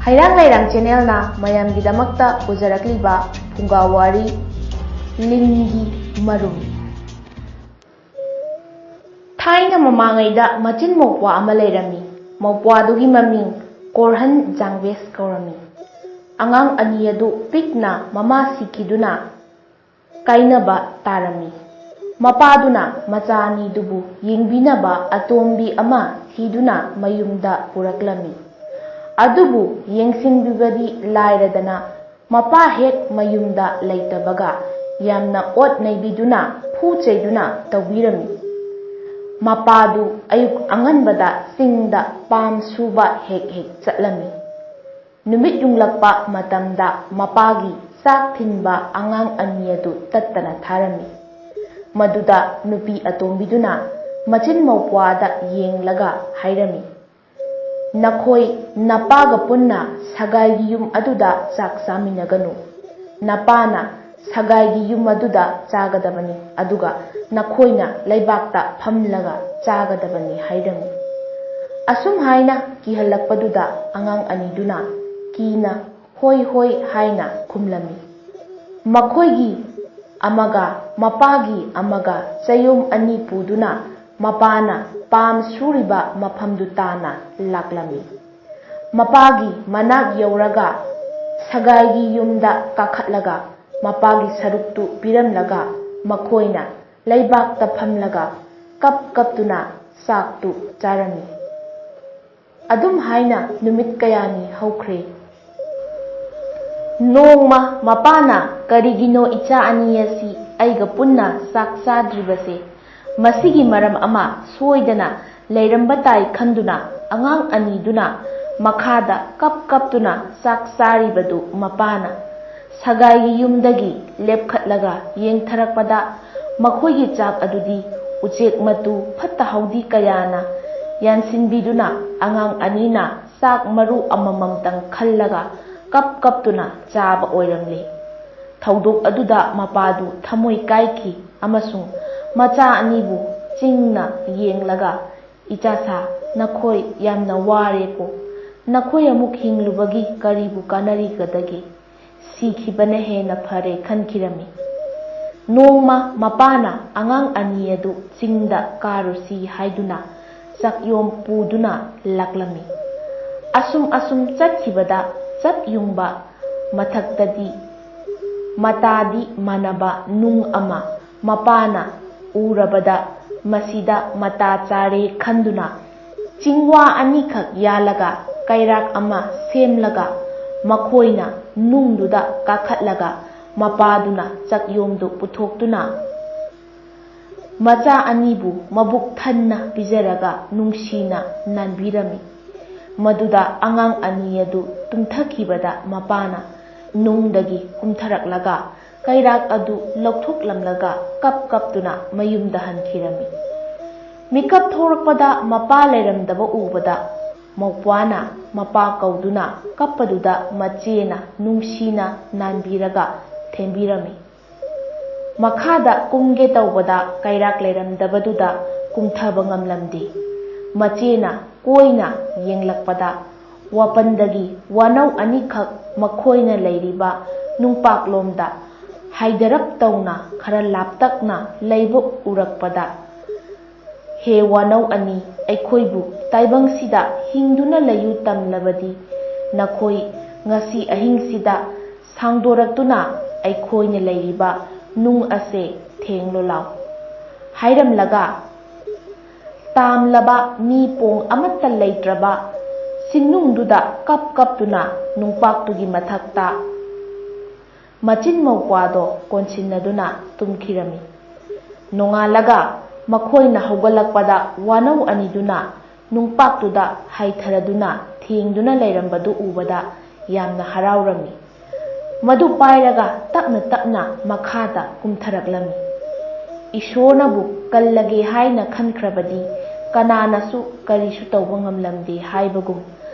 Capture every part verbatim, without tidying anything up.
ꯍꯩꯔꯥꯡ ꯂꯩꯔꯥꯡ ꯆꯦꯅꯦꯜꯅ ꯃꯌꯥꯝꯒꯤꯗꯃꯛꯇ ꯄꯨꯖꯔꯛꯂꯤꯕ ꯐꯨꯡꯒꯥ ꯋꯥꯔꯤ, ꯂꯤꯟꯒꯤ ꯃꯔꯨꯝ꯫ ꯊꯥꯏꯅ ꯃꯃꯥꯡꯉꯩꯗ ꯃꯆꯤꯟ ꯃꯧꯄ꯭ꯋꯥ ꯑꯃ ꯂꯩꯔꯝꯃꯤ꯫ ꯃꯧꯄ꯭ꯋꯥꯗꯨꯒꯤ ꯃꯃꯤꯡ ꯀꯣꯔꯍꯟ ꯖꯥꯡꯕꯦꯁ ꯀꯧꯔꯝꯃꯤ꯫ ꯑꯉꯥꯡ ꯑꯅꯤ ꯑꯗꯨ ꯄꯤꯛꯅ ꯃꯃꯥ ꯁꯤꯈꯤꯗꯨꯅ ꯀꯥꯏꯅꯕ ꯇꯥꯔꯝꯃꯤ꯫ ꯃꯄꯥꯗꯨꯅ ꯃꯆꯥ ꯑꯅꯤꯗꯨꯕꯨ ꯌꯦꯡꯕꯤꯅꯕ ꯑꯇꯣꯝꯕꯤ ꯑꯃ ꯊꯤꯗꯨꯅ ꯃꯌꯨꯝꯗ ꯄꯨꯔꯛꯂꯝꯃꯤ꯫ ꯑꯗꯨꯕꯨ ꯌꯦꯡꯁꯤꯟꯕꯤꯕꯗꯤ ꯂꯥꯏꯔꯗꯅ, ꯃꯄꯥ ꯍꯦꯛ ꯃꯌꯨꯝꯗ ꯂꯩꯇꯕꯒ ꯌꯥꯝꯅ ꯑꯣꯠ ꯅꯩꯕꯤꯗꯨꯅ, ꯐꯨ ꯆꯩꯗꯨꯅ ꯇꯧꯕꯤꯔꯝꯃꯤ꯫ ꯃꯄꯥꯗꯨ ꯑꯌꯨꯛ ꯑꯉꯟꯕꯗ ꯆꯤꯡꯗ ꯄꯥꯝ ꯁꯨꯕ ꯍꯦꯛ ꯍꯦꯛ ꯆꯠꯂꯝꯃꯤ꯫ ꯅꯨꯃꯤꯠ ꯌꯨꯡꯂꯛꯄ ꯃꯇꯝꯗ ꯃꯄꯥꯒꯤ ꯆꯥꯛ ꯊꯤꯟꯕ ꯑꯉꯥꯡ ꯑꯅꯤ ꯑꯗꯨ ꯇꯠꯇꯅ ꯊꯥꯔꯝꯃꯤ꯫ ꯃꯗꯨꯗ ꯅꯨꯄꯤ ꯑꯇꯣꯝꯕꯤꯗꯨꯅ ꯃꯆꯤꯟ ꯃꯧꯄ꯭ꯋꯥꯗ ꯌꯦꯡꯂꯒ ꯍꯥꯏꯔꯝꯃꯤ, "ꯅꯈꯣꯏ ꯅꯄꯥꯒ ꯄꯨꯟꯅ ꯁꯒꯥꯏꯒꯤ ꯌꯨꯝ ꯑꯗꯨꯗ ꯆꯥꯛ ꯆꯥꯃꯤꯟꯅꯒꯅꯨ꯫ ꯅꯄꯥꯅ ꯁꯒꯥꯏꯒꯤ ꯌꯨꯝ ꯑꯗꯨꯗ ꯆꯥꯒꯗꯕꯅꯤ, ꯑꯗꯨꯒ ꯅꯈꯣꯏꯅ ꯂꯩꯕꯥꯛꯇ ꯐꯝꯂꯒ ꯆꯥꯒꯗꯕꯅꯤ" ꯍꯥꯏꯔꯝꯃꯤ꯫ ꯑꯁꯨꯝ ꯍꯥꯏꯅ ꯀꯤꯍꯜꯂꯛꯄꯗꯨꯗ ꯑꯉꯥꯡ ꯑꯅꯤꯗꯨꯅ ꯀꯤꯅ "ꯍꯣꯏ, ꯍꯣꯏ" ꯍꯥꯏꯅ ꯈꯨꯝꯂꯝꯃꯤ꯫ ꯃꯈꯣꯏꯒꯤ ꯑꯃꯒ ꯃꯄꯥꯒꯤ ꯑꯃꯒ ꯆꯌꯣꯝ ꯑꯅꯤ ꯄꯨꯗꯨꯅ ꯃꯄꯥꯅ ꯄꯥꯝ ꯁꯨꯔꯤꯕ ꯃꯐꯝꯗꯨ ꯇꯥꯅ ꯂꯥꯛꯂꯝꯃꯤ꯫ ꯃꯄꯥꯒꯤ ꯃꯅꯥꯛ ꯌꯧꯔꯒ ꯁꯒꯥꯏꯒꯤ ꯌꯨꯝꯗ ꯀꯥꯈꯠꯂꯒ ꯃꯄꯥꯒꯤ ꯁꯔꯨꯛꯇꯨ ꯄꯤꯔꯝꯂꯒ ꯃꯈꯣꯏꯅ ꯂꯩꯕꯥꯛꯇ ꯐꯝꯂꯒ ꯀꯞ ꯀꯞꯇꯨꯅ ꯆꯥꯛꯇꯨ ꯆꯥꯔꯝꯃꯤ꯫ ꯑꯗꯨꯝ ꯍꯥꯏꯅ ꯅꯨꯃꯤꯠ ꯀꯌꯥꯅꯤ ꯍꯧꯈ꯭ꯔꯦ꯫ ꯅꯣꯡꯃ ꯃꯄꯥꯅ, "ꯀꯔꯤꯒꯤꯅꯣ ꯏꯆꯥ ꯑꯅꯤ ꯑꯁꯤ ꯑꯩꯒ ꯄꯨꯟꯅ ꯆꯥꯛ ꯆꯥꯗ꯭ꯔꯤꯕꯁꯦ? ꯃꯁꯤꯒꯤ ꯃꯔꯝ ꯑꯃ ꯁꯣꯏꯗꯅ ꯂꯩꯔꯝꯕ ꯇꯥꯏ" ꯈꯟꯗꯨꯅ ꯑꯉꯥꯡ ꯑꯅꯤꯗꯨꯅ ꯃꯈꯥꯗ ꯀꯞ ꯀꯞꯇꯨꯅ ꯆꯥꯛ ꯆꯥꯔꯤꯕꯗꯨ ꯃꯄꯥꯅ ꯁꯒꯥꯏꯒꯤ ꯌꯨꯝꯗꯒꯤ ꯂꯦꯞꯈꯠꯂꯒ ꯌꯦꯡꯊꯔꯛꯄꯗ, ꯃꯈꯣꯏꯒꯤ ꯆꯥꯛ ꯑꯗꯨꯗꯤ ꯎꯆꯦꯛ ꯃꯇꯨ ꯐꯠꯇ ꯍꯥꯎꯗꯤ ꯀꯌꯥꯅ ꯌꯥꯟꯁꯤꯟꯕꯤꯗꯨꯅ ꯑꯉꯥꯡ ꯑꯅꯤꯅ ꯆꯥꯛ ꯃꯔꯨ ꯑꯃꯃꯝꯇꯪ ꯈꯜꯂꯒ ꯀꯞ ꯀꯞꯇꯨꯅ ꯆꯥꯕ ꯑꯣꯏꯔꯝꯂꯦ꯫ ꯊꯧꯗꯣꯛ ꯑꯗꯨꯗ ꯃꯄꯥꯗꯨ ꯊꯃꯣꯏ ꯀꯥꯏꯈꯤ ꯑꯃꯁꯨꯡ ꯃꯆꯥ ꯑꯅꯤꯕꯨ ꯆꯤꯡꯅ ꯌꯦꯡꯂꯒ, "ꯏꯆꯥꯁꯥ, ꯅꯈꯣꯏ ꯌꯥꯝꯅ ꯋꯥꯔꯦꯀꯣ꯫ ꯅꯈꯣꯏ ꯑꯃꯨꯛ ꯍꯤꯡꯂꯨꯕꯒꯤ ꯀꯔꯤꯕꯨ ꯀꯥꯟꯅꯔꯤꯒꯗꯒꯦ? ꯁꯤꯈꯤꯕꯅ ꯍꯦꯟꯅ ꯐꯔꯦ ꯈꯟꯈꯤꯔꯝꯃꯤ꯫ ꯅꯣꯡꯃ ꯃꯄꯥꯅ ꯑꯉꯥꯡ ꯑꯅꯤ ꯑꯗꯨ ꯆꯤꯡꯗ ꯀꯥꯔꯨꯁꯤ ꯍꯥꯏꯗꯨꯅ ꯆꯥꯛꯌꯣꯝ ꯄꯨꯗꯨꯅ ꯂꯥꯛꯂꯝꯃꯤ꯫ ꯑꯁꯨꯝ ꯑꯁꯨꯝ ꯆꯠꯈꯤꯕꯗ ꯆꯠ ꯌꯨꯡꯕ ꯃꯊꯛꯇꯗꯤ ꯃꯇꯥꯗꯤ ꯃꯥꯟꯅꯕ ꯅꯨꯡ ꯑꯃ ꯃꯄꯥꯅ ꯎꯔꯕꯗ ꯃꯁꯤꯗ ꯃꯇꯥ ꯆꯥꯔꯦ ꯈꯟꯗꯨꯅ ꯆꯤꯡꯋꯥ ꯑꯅꯤꯈꯛ ꯌꯥꯜꯂꯒ ꯀꯩꯔꯥꯛ ꯑꯃ ꯁꯦꯝꯂꯒ ꯃꯈꯣꯏꯅ ꯅꯨꯡꯗꯨꯗ ꯀꯥꯈꯠꯂꯒ ꯃꯄꯥꯗꯨꯅ ꯆꯥꯛꯌꯣꯝꯗꯨ ꯄꯨꯊꯣꯛꯇꯨꯅ ꯃꯆꯥ ꯑꯅꯤꯕꯨ ꯃꯕꯨꯛ ꯊꯟꯅ ꯄꯤꯖꯔꯒ ꯅꯨꯡꯁꯤꯅ ꯅꯥꯟꯕꯤꯔꯝꯃꯤ꯫ ꯃꯗꯨꯗ ꯑꯉꯥꯡ ꯑꯅꯤ ꯑꯗꯨ ꯇꯨꯝꯊꯈꯤꯕꯗ ꯃꯄꯥꯅ ꯅꯨꯡꯗꯒꯤ ꯀꯨꯝꯊꯔꯛꯂꯒ ꯀꯩꯔꯥꯛ ꯑꯗꯨ ꯂꯧꯊꯣꯛꯂꯝꯂꯒ ꯀꯞ ꯀꯞꯇꯨꯅ ꯃꯌꯨꯝꯗ ꯍꯟꯈꯤꯔꯝꯃꯤ꯫ ꯃꯤꯀꯞ ꯊꯣꯔꯛꯄꯗ ꯃꯄꯥ ꯂꯩꯔꯝꯗꯕ ꯎꯕꯗ ꯃꯧꯄ꯭ꯋꯥꯅ ꯃꯄꯥ ꯀꯧꯗꯨꯅ ꯀꯞꯄꯗꯨꯗ ꯃꯆꯦꯅ ꯅꯨꯡꯁꯤꯅ ꯅꯥꯟꯕꯤꯔꯒ ꯊꯦꯝꯕꯤꯔꯝꯃꯤ꯫ ꯃꯈꯥꯗ ꯀꯨꯝꯒꯦ ꯇꯧꯕꯗ ꯀꯩꯔꯥꯛ ꯂꯩꯔꯝꯗꯕꯗꯨꯗ ꯀꯨꯝꯊꯕ ꯉꯝꯂꯝꯗꯦ꯫ ꯃꯆꯦꯅ ꯀꯣꯏꯅ ꯌꯦꯡꯂꯛꯄꯗ ꯋꯥꯄꯟꯗꯒꯤ ꯋꯥꯅꯧ ꯑꯅꯤꯈꯛ ꯃꯈꯣꯏꯅ ꯂꯩꯔꯤꯕ ꯅꯨꯡꯄꯥꯛꯂꯣꯝꯗ ꯍꯥꯏꯗꯔꯞ ꯇꯧꯅ ꯈꯔ ꯂꯥꯞꯇꯛꯅ ꯂꯩꯕ ꯎꯔꯛꯄꯗ, "ꯍꯦ ꯋꯥꯅꯧ ꯑꯅꯤ, ꯑꯩꯈꯣꯏꯕꯨ ꯇꯥꯏꯕꯪꯁꯤꯗ ꯍꯤꯡꯗꯨꯅ ꯂꯩꯌꯨ ꯇꯝꯂꯕꯗꯤ ꯅꯈꯣꯏ ꯉꯁꯤ ꯑꯍꯤꯡꯁꯤꯗ ꯁꯥꯡꯗꯣꯔꯛꯇꯨꯅ ꯑꯩꯈꯣꯏꯅ ꯂꯩꯔꯤꯕ ꯅꯨꯡ ꯑꯁꯦ ꯊꯦꯡꯂꯨ ꯂꯥꯎ" ꯍꯥꯏꯔꯝꯂꯒ, ꯇꯥꯝꯂꯕ ꯃꯤ ꯄꯣꯡ ꯑꯃꯠꯇ ꯂꯩꯇ꯭ꯔꯕ ꯆꯤꯡꯅꯨꯡꯗꯨꯗ ꯀꯞ ꯀꯞꯇꯨꯅ ꯅꯨꯡꯄꯥꯛꯇꯨꯒꯤ ꯃꯊꯛꯇ ꯃꯆꯤꯟ ꯃꯧꯄ꯭ꯋꯥꯗꯣ ꯀꯣꯟꯁꯤꯟꯅꯗꯨꯅ ꯇꯨꯝꯈꯤꯔꯝꯃꯤ꯫ ꯅꯣꯡꯉꯥꯜꯂꯒ ꯃꯈꯣꯏꯅ ꯍꯧꯒꯠꯂꯛꯄꯗ ꯋꯥꯅꯧ ꯑꯅꯤꯗꯨꯅ ꯅꯨꯡꯄꯥꯛꯇꯨꯗ ꯍꯥꯏꯊꯔꯗꯨꯅ ꯊꯦꯡꯗꯨꯅ ꯂꯩꯔꯝꯕꯗꯨ ꯎꯕꯗ ꯌꯥꯝꯅ ꯍꯔꯥꯎꯔꯝꯃꯤ꯫ ꯃꯗꯨ ꯄꯥꯏꯔꯒ ꯇꯞꯅ ꯇꯞꯅ ꯃꯈꯥꯗ ꯀꯨꯝꯊꯔꯛꯂꯝꯃꯤ꯫ ꯏꯁꯣꯔꯅꯕꯨ ꯀꯜꯂꯒꯦ ꯍꯥꯏꯅ ꯈꯟꯈ꯭ꯔꯕꯗꯤ ꯀꯅꯥꯅꯁꯨ ꯀꯔꯤꯁꯨ ꯇꯧꯕ ꯉꯝꯂꯝꯗꯦ ꯍꯥꯏꯕꯒꯨꯝ,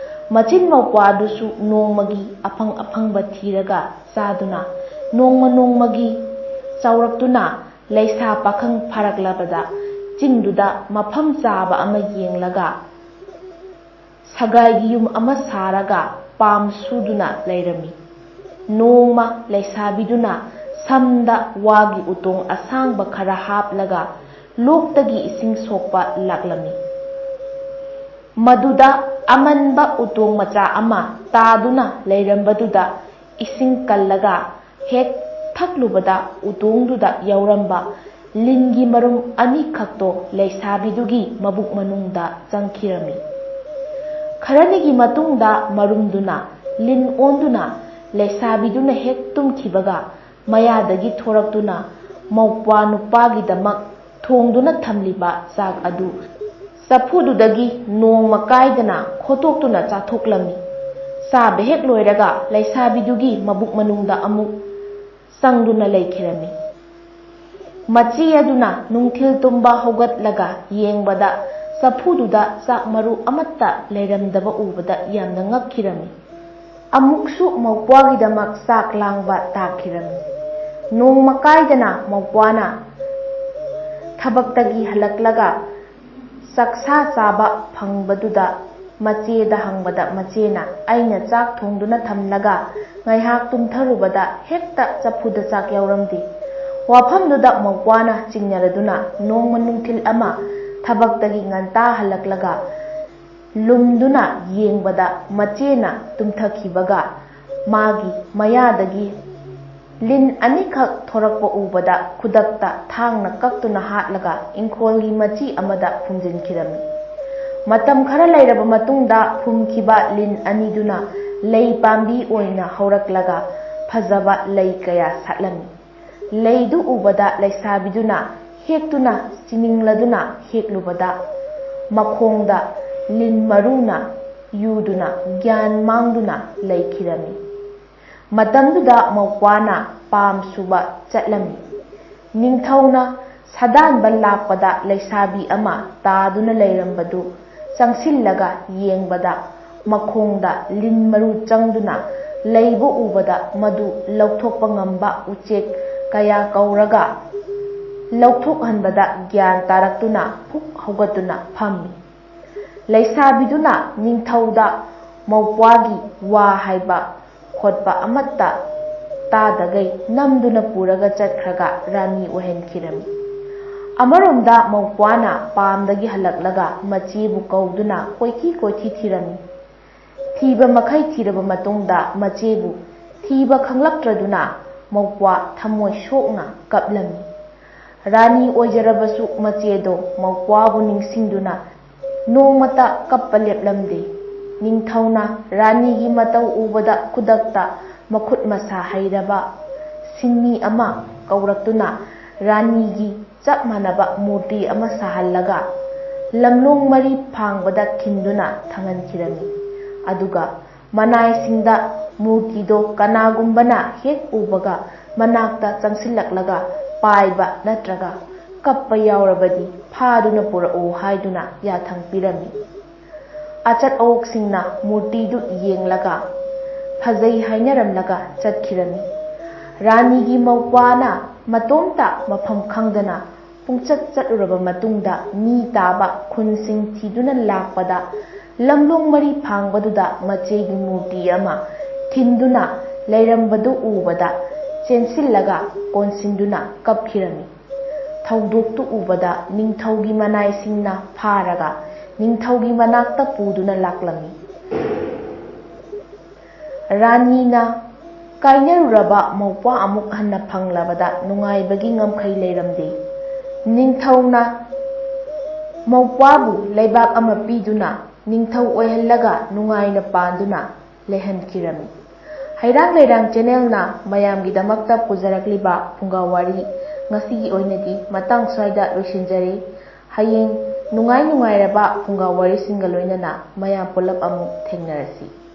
ꯃꯆꯤꯟ ꯃꯧꯄ꯭ꯋꯥꯗꯨꯁꯨ ꯅꯣꯡꯃꯒꯤ ꯑꯐꯪ ꯑꯐꯪꯕ ꯊꯤꯔꯒ ꯆꯥꯗꯨꯅ, ꯅꯣꯡꯃ ꯅꯣꯡꯃꯒꯤ ꯆꯥꯎꯔꯛꯇꯨꯅ ꯂꯩꯁꯥ ꯄꯥꯈꯪ ꯐꯥꯔꯛꯂꯕꯗ ꯆꯤꯡꯗꯨꯗ ꯃꯐꯝ ꯆꯥꯕ ꯑꯃ ꯌꯦꯡꯂꯒ ꯁꯒꯥꯏꯒꯤ ꯌꯨꯝ ꯑꯃ ꯁꯥꯔꯒ ꯄꯥꯝ ꯁꯨꯗꯨꯅ ꯂꯩꯔꯝꯃꯤ꯫ ꯅꯣꯡꯃ ꯂꯩꯁꯥꯕꯤꯗꯨꯅ ꯁꯝꯗ ꯋꯥꯒꯤ ꯎꯇꯣꯡ ꯑꯁꯥꯡꯕ ꯈꯔ ꯍꯥꯞꯂꯒ ꯂꯣꯛꯇꯒꯤ ꯏꯁꯤꯡ ꯁꯣꯛꯄ ꯂꯥꯛꯂꯝꯃꯤ꯫ ꯃꯗꯨꯗ ꯑꯃꯟꯕ ꯎꯇꯣꯡ ꯃꯆꯥ ꯑꯃ ꯇꯥꯗꯨꯅ ꯂꯩꯔꯝꯕꯗꯨꯗ ꯏꯁꯤꯡ ꯀꯜꯂꯒ ꯍꯦꯛ ꯊꯛꯂꯨꯕꯗ ꯎꯇꯣꯡꯗꯨꯗ ꯌꯥꯎꯔꯝꯕ ꯂꯤꯟꯒꯤ ꯃꯔꯨꯝ ꯑꯅꯤꯈꯛꯇꯣ ꯂꯩꯁꯥꯕꯤꯗꯨꯒꯤ ꯃꯕꯨꯛ ꯃꯅꯨꯡꯗ ꯆꯪꯈꯤꯔꯝꯃꯤ꯫ ꯈꯔꯅꯤꯒꯤ ꯃꯇꯨꯡꯗ ꯃꯔꯨꯝꯗꯨꯅ ꯂꯤꯟ ꯑꯣꯟꯗꯨꯅ ꯂꯩꯁꯥꯕꯤꯗꯨꯅ ꯍꯦꯛ ꯇꯨꯝꯈꯤꯕꯒ ꯃꯌꯥꯗꯒꯤ ꯊꯣꯔꯛꯇꯨꯅ ꯃꯧꯄ꯭ꯋꯥ ꯅꯨꯄꯥꯒꯤꯗꯃꯛ ꯊꯣꯡꯗꯨꯅ ꯊꯝꯂꯤꯕ ꯆꯥꯛ ꯑꯗꯨ ꯆꯐꯨꯗꯨꯗꯒꯤ ꯅꯣꯡꯃ ꯀꯥꯏꯗꯅ ꯈꯣꯠꯇꯣꯛꯇꯨꯅ ꯆꯥꯊꯣꯛꯂꯝꯃꯤ꯫ ꯆꯥꯕ ꯍꯦꯛ ꯂꯣꯏꯔꯒ ꯂꯩꯁꯥꯕꯤꯗꯨꯒꯤ ꯃꯕꯨꯛ ꯃꯅꯨꯡꯗ ꯑꯃꯨꯛ ꯆꯪꯗꯨꯅ ꯂꯩꯈꯤꯔꯝꯃꯤ꯫ ꯃꯆꯦ ꯑꯗꯨꯅ ꯅꯨꯡꯊꯤꯜ ꯇꯨꯝꯕ ꯍꯧꯒꯠꯂꯒ ꯌꯦꯡꯕꯗ ꯆꯐꯨꯗꯨꯗ ꯆꯥꯛ ꯃꯔꯨ ꯑꯃꯠꯇ ꯂꯩꯔꯝꯗꯕ ꯎꯕꯗ ꯌꯥꯝꯅ ꯉꯛꯈꯤꯔꯝꯃꯤ꯫ ꯑꯃꯨꯛꯁꯨ ꯃꯧꯄ꯭ꯋꯥꯒꯤꯗꯃꯛ ꯆꯥꯛ ꯂꯥꯡꯕ ꯇꯥꯈꯤꯔꯝꯃꯤ꯫ ꯅꯣꯡꯃ ꯀꯥꯏꯗꯅ ꯃꯧꯄ꯭ꯋꯥꯅ ꯊꯕꯛꯇꯒꯤ ꯍꯜꯂꯛꯂꯒ ꯆꯥꯛꯁꯥ ꯆꯥꯕ ꯐꯪꯕꯗꯨꯗ ꯃꯆꯦꯗ ꯍꯪꯕꯗ ꯃꯆꯦꯅ, "ꯑꯩꯅ ꯆꯥꯛ ꯊꯣꯡꯗꯨꯅ ꯊꯝꯂꯒ ꯉꯥꯏꯍꯥꯛ ꯇꯨꯝꯊꯔꯨꯕꯗ ꯍꯦꯛꯇ ꯆꯐꯨꯗ ꯆꯥꯛ ꯌꯥꯎꯔꯝꯗꯦ"꯫ ꯋꯥꯐꯝꯗꯨꯗ ꯃꯧꯄ꯭ꯋꯥꯅ ꯆꯤꯡꯅꯔꯗꯨꯅ ꯅꯣꯡꯃ ꯅꯨꯡꯊꯤꯜ ꯑꯃ ꯊꯕꯛꯇꯒꯤ ꯉꯟꯇꯥ ꯍꯜꯂꯛꯂꯒ ꯂꯨꯝꯗꯨꯅ ꯌꯦꯡꯕꯗ ꯃꯆꯦꯅ ꯇꯨꯝꯊꯈꯤꯕꯒ ꯃꯥꯒꯤ ꯃꯌꯥꯗꯒꯤ ꯂꯤꯟ ꯑꯅꯤꯈꯛ ꯊꯣꯔꯛꯄ ꯎꯕꯗ ꯈꯨꯗꯛꯇ ꯊꯥꯡꯅ ꯀꯛꯇꯨꯅ ꯍꯥꯠꯂꯒ ꯏꯪꯈꯣꯜꯒꯤ ꯃꯆꯤ ꯑꯃꯗ ꯐꯨꯝꯖꯤꯟꯈꯤꯔꯝꯃꯤ꯫ ꯃꯇꯝ ꯈꯔ ꯂꯩꯔꯕ ꯃꯇꯨꯡꯗ ꯐꯨꯝꯈꯤꯕ ꯂꯤꯟ ꯑꯅꯤꯗꯨꯅ ꯂꯩ ꯄꯥꯝꯕꯤ ꯑꯣꯏꯅ ꯍꯧꯔꯛꯂꯒ ꯐꯖꯕ ꯂꯩ ꯀꯌꯥ ꯁꯥꯠꯂꯝꯃꯤ꯫ ꯂꯩꯗꯨ ꯎꯕꯗ ꯂꯩꯁꯥꯕꯤꯗꯨꯅ ꯍꯦꯛꯇꯨꯅ ꯆꯤꯅꯤꯡꯂꯗꯨꯅ ꯍꯦꯛꯂꯨꯕꯗ ꯃꯈꯣꯡꯗ ꯂꯤꯟ ꯃꯔꯨꯅ ꯌꯨꯗꯨꯅ ꯒ꯭ꯌꯥꯟ ꯃꯥꯡꯗꯨꯅ ꯂꯩꯈꯤꯔꯝꯃꯤ꯫ ꯃꯇꯝꯗꯨꯗ ꯃꯧꯄ꯭ꯋꯥꯅ ꯄꯥꯝ ꯁꯨꯕ ꯆꯠꯂꯝꯃꯤ꯫ ꯅꯤꯡꯊꯧꯅ ꯁꯥꯗꯥꯟꯕ ꯂꯥꯛꯄꯗ ꯂꯩꯁꯥꯕꯤ ꯑꯃ ꯇꯥꯗꯨꯅ ꯂꯩꯔꯝꯕꯗꯨ ꯆꯪꯁꯤꯜꯂꯒ ꯌꯦꯡꯕꯗ ꯃꯈꯣꯡꯗ ꯂꯤꯟ ꯃꯔꯨ ꯆꯪꯗꯨꯅ ꯂꯩꯕ ꯎꯕꯗ ꯃꯗꯨ ꯂꯧꯊꯣꯛꯄ ꯉꯝꯕ ꯎꯆꯦꯛ ꯀꯌꯥ ꯀꯧꯔꯒ ꯂꯧꯊꯣꯛꯍꯟꯕꯗ ꯒ꯭ꯌꯥꯟ ꯇꯥꯔꯛꯇꯨꯅ ꯐꯨꯛ ꯍꯧꯒꯠꯇꯨꯅ ꯐꯝꯃꯤ꯫ ꯂꯩꯁꯥꯕꯤꯗꯨꯅ ꯅꯤꯡꯊꯧꯗ ꯃꯧꯄ꯭ꯋꯥꯒꯤ ꯋꯥ ꯍꯥꯏꯕ ꯈꯣꯠꯄ ꯑꯃꯠꯇ ꯇꯥꯗꯒꯩ ꯅꯝꯗꯨꯅ ꯄꯨꯔꯒ ꯆꯠꯈ꯭ꯔꯒ ꯔꯥꯅꯤ ꯑꯣꯏꯍꯟꯈꯤꯔꯝꯃꯤ꯫ ꯑꯃꯔꯣꯝꯗ ꯃꯧꯄ꯭ꯋꯥꯅ ꯄꯥꯝꯗꯒꯤ ꯍꯜꯂꯛꯂꯒ ꯃꯆꯦꯕꯨ ꯀꯧꯗꯨꯅ ꯀꯣꯏꯊꯤ ꯀꯣꯏꯊꯤ ꯊꯤꯔꯝꯃꯤ꯫ ꯊꯤꯕ ꯃꯈꯩ ꯊꯤꯔꯕ ꯃꯇꯨꯡꯗ ꯃꯆꯦꯕꯨ ꯊꯤꯕ ꯈꯪꯂꯛꯇ꯭ꯔꯗꯨꯅ ꯃꯧꯄ꯭ꯋꯥ ꯊꯃꯣꯏ ꯁꯣꯛꯅ ꯀꯞꯂꯝꯃꯤ꯫ ꯔꯥꯅꯤ ꯑꯣꯏꯖꯔꯕꯁꯨ ꯃꯆꯦꯗꯣ ꯃꯧꯄ꯭ꯋꯥꯕꯨ ꯅꯤꯡꯁꯤꯡꯗꯨꯅ ꯅꯣꯡꯃꯇ ꯀꯞꯄ ꯂꯦꯞꯂꯝꯗꯦ꯫ ꯅꯤꯡꯊꯧꯅ ꯔꯥꯅꯤꯒꯤ ꯃꯇꯧ ꯎꯕꯗ ꯈꯨꯗꯛꯇ ꯃꯈꯨꯠ ꯃꯁꯥ ꯍꯩꯔꯕ ꯁꯤꯟꯃꯤ ꯑꯃ ꯀꯧꯔꯛꯇꯨꯅ ꯔꯥꯅꯤꯒꯤ ꯆꯞ ꯃꯥꯟꯅꯕ ꯃꯨꯔꯇꯤ ꯑꯃ ꯁꯥꯍꯜꯂꯒ ꯂꯝꯂꯣꯡ ꯃꯔꯤ ꯐꯥꯡꯕꯗ ꯈꯤꯟꯗꯨꯅ ꯊꯝꯍꯟꯈꯤꯔꯝꯃꯤ꯫ ꯑꯗꯨꯒ ꯃꯅꯥꯏꯁꯤꯡꯗ ꯃꯨꯔꯇꯤꯗꯣ ꯀꯅꯥꯒꯨꯝꯕꯅ ꯍꯦꯛ ꯎꯕꯒ ꯃꯅꯥꯛꯇ ꯆꯪꯁꯤꯜꯂꯛꯂꯒ ꯄꯥꯏꯕ ꯅꯠꯇ꯭ꯔꯒ ꯀꯞꯄ ꯌꯥꯎꯔꯕꯗꯤ ꯐꯥꯗꯨꯅ ꯄꯨꯔꯛꯎ ꯍꯥꯏꯗꯨꯅ ꯌꯥꯊꯪ ꯄꯤꯔꯝꯃꯤ꯫ ꯑꯆꯠ ꯑꯋꯣꯛꯁꯤꯡꯅ ꯃꯨꯔꯇꯤꯗꯨ ꯌꯦꯡꯂꯒ ꯐꯖꯩ ꯍꯥꯏꯅꯔꯝꯂꯒ ꯆꯠꯈꯤꯔꯝꯃꯤ꯫ ꯔꯥꯅꯤꯒꯤ ꯃꯧꯄ꯭ꯋꯥꯅ ꯃꯇꯣꯝꯇ ꯃꯐꯝ ꯈꯪꯗꯅ ꯄꯨꯡꯆꯠ ꯆꯠꯂꯨꯔꯕ ꯃꯇꯨꯡꯗ ꯃꯤ ꯇꯥꯕ ꯈꯨꯟꯁꯤꯡ ꯊꯤꯗꯨꯅ ꯂꯥꯛꯄꯗ ꯂꯝꯂꯣꯡ ꯃꯔꯤ ꯐꯥꯡꯕꯗꯨꯗ ꯃꯆꯦꯒꯤ ꯃꯨꯔꯇꯤ ꯑꯃ ꯊꯤꯟꯗꯨꯅ ꯂꯩꯔꯝꯕꯗꯨ ꯎꯕꯗ ꯆꯦꯟꯁꯤꯜꯂꯒ ꯀꯣꯟꯁꯤꯟꯗꯨꯅ ꯀꯞꯈꯤꯔꯝꯃꯤ꯫ ꯊꯧꯗꯣꯛꯇꯨ ꯎꯕꯗ ꯅꯤꯡꯊꯧꯒꯤ ꯃꯅꯥꯏꯁꯤꯡꯅ ꯐꯥꯔꯒ ꯅꯤꯡꯊꯧꯒꯤ ꯃꯅꯥꯛꯇ ꯄꯨꯗꯨꯅ ꯂꯥꯛꯂꯝꯃꯤ꯫ ꯔꯥꯅꯤꯅ ꯀꯥꯏꯅꯔꯨꯔꯕ ꯃꯧꯄ꯭ꯋꯥ ꯑꯃꯨꯛ ꯍꯟꯅ ꯐꯪꯂꯕꯗ ꯅꯨꯡꯉꯥꯏꯕꯒꯤ ꯉꯝꯈꯩ ꯂꯩꯔꯝꯗꯦ꯫ ꯅꯤꯡꯊꯧꯅ ꯃꯧꯄ꯭ꯋꯥꯕꯨ ꯂꯩꯕꯥꯛ ꯑꯃ ꯄꯤꯗꯨꯅ ꯅꯤꯡꯊꯧ ꯑꯣꯏꯍꯜꯂꯒ ꯅꯨꯡꯉꯥꯏꯅ ꯄꯥꯟꯗꯨꯅ ꯂꯩꯍꯟꯈꯤꯔꯝꯃꯤ꯫ ꯍꯩꯔꯥꯡ ꯂꯩꯔꯥꯡ ꯆꯦꯅꯦꯜꯅ ꯃꯌꯥꯝꯒꯤꯗꯃꯛꯇ ꯄꯨꯖꯔꯛꯂꯤꯕ ꯐꯨꯡꯒꯥ ꯋꯥꯔꯤ ꯉꯁꯤꯒꯤ ꯑꯣꯏꯅꯗꯤ ꯃꯇꯥꯡ ꯁ꯭ꯋꯥꯏꯗ ꯂꯣꯏꯁꯤꯟꯖꯔꯦ꯫ ꯍꯌꯦꯡ ꯅꯨꯡꯉꯥꯏ ꯅꯨꯡꯉꯥꯏꯔꯕ ꯐꯨꯡꯒꯥ ꯋꯥꯔꯤꯁꯤꯡꯒ ꯂꯣꯏꯅꯅ ꯃꯌꯥꯝ ꯄꯨꯂꯞ ꯑꯃꯨꯛ ꯊꯦꯡꯅꯔꯁꯤ꯫